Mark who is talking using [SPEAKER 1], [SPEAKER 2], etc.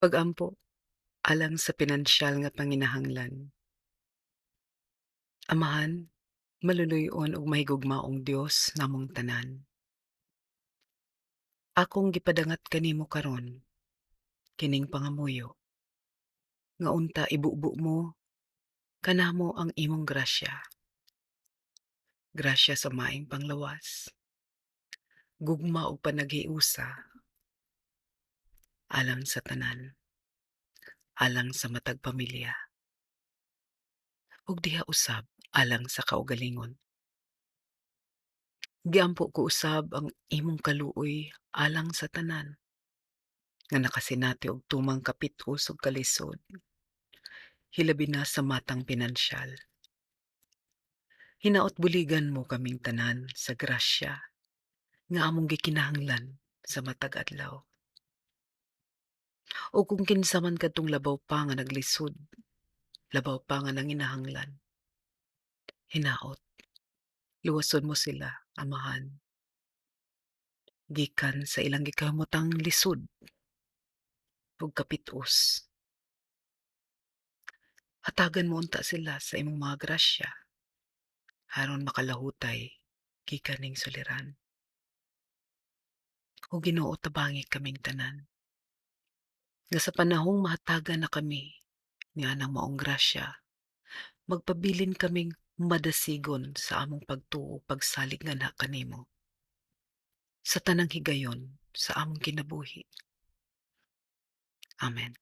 [SPEAKER 1] Pag-ampo alang sa pinansyal nga panginahanglan. Amahan, maluluy-on ug mahigugmaong Dios namong tanan. Akong gipadangat kanimo karon kining pangamuyo nga unta ibubo mo kanamo ang imong grasya. Grasya sa maayong panglawas, gugma ug panaghiusa alang sa tanan, alang sa matag pamilya, ug diha usab alang sa kaugalingon. Giampo ko usab ang imong kaluoy alang sa tanan nga nakasinati og tumang kapit-os ug kalisod, hilabi na sa matang pinansyal. Hinaot buligan mo kaming tanan sa grasya nga among gikinahanglan sa matag adlaw. O kung kinsa man kadtong labaw pa nga naglisod, labaw pa nga nanginahanglan, hinaot luwason mo sila, Amahan, gikan sa ilang gikamotang lisod ug kapit-os. Hatagan mo unta sila sa imong mga grasya aron makalahutay gikan ning suliran. O Ginoo, tabangi kaming tanan nga sa panahong mahatagan na kami nianang maong grasya, magpabilin kaming madasigon sa among pagtuo, pagsalig nganha kanimo sa tanang higayon sa among kinabuhi. Amen.